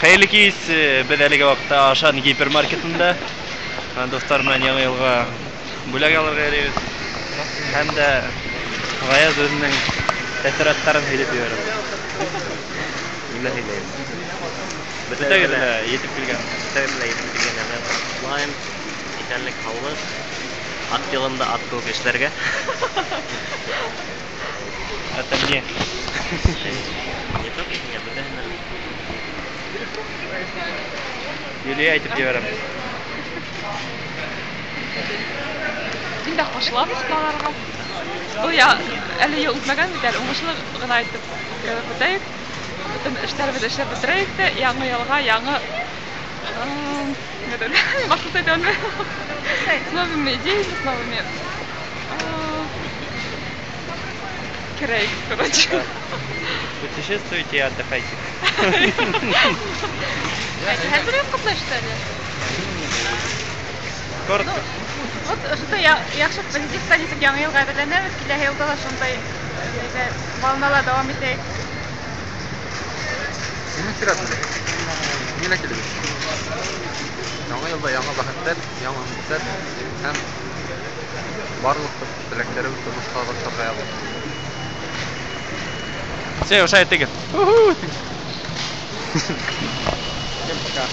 Хәйерле кис, беҙ әлеге ваҡытта Ашан гипермаркетында. Дуҫтар менән яңы йылға бүләк алырға йөрөйбөҙ. Һәм дә Ғаяз үҙенең тәьҫораттарын һөйләп ебәрә. Нимә һөйләйем? Бөтәгеҙ ҙә етеп килгән. Бөтәгеҙ ҙә етеп килгән яңы йылға ҡотлайым. Иҫәнлек, һаулыҡ. Ат йылында ат кеүек эшләргә. Это мне. Не только һиңә, бөтәһенә лә. Юлия әйтеп ебәрәм. Мин дә ҡушылам балаларға. Был я әле йыл үтмәгән бит әле, уңышлы ғына итеп үткәреп үтәйек. Бөтөн эштәребеҙҙе эшләп бөтөрәйек тә, яңы йылға яңы башҡортса әйтә белмәйем. С новыми идеями, с новыми керәйек, короче. Путешествуйте и отдыхайте. Һәр береһен ҡотлай, что ли? Коротко. Вот ошондай яҡшы позитивта нисек яңы йылға әҙерләнәбеҙ, киләһе йылда ла шундай волнала дауам итәйек. Нимә сират инде? Нимә килегеҙ? Яңы йылда яңы бәхеттәр, яңы өмөттәр һәм барлыҡ теләктәребеҙ тормошҡа ашырға яҙһын. Все, ошо әйтегеҙ. Всем пока.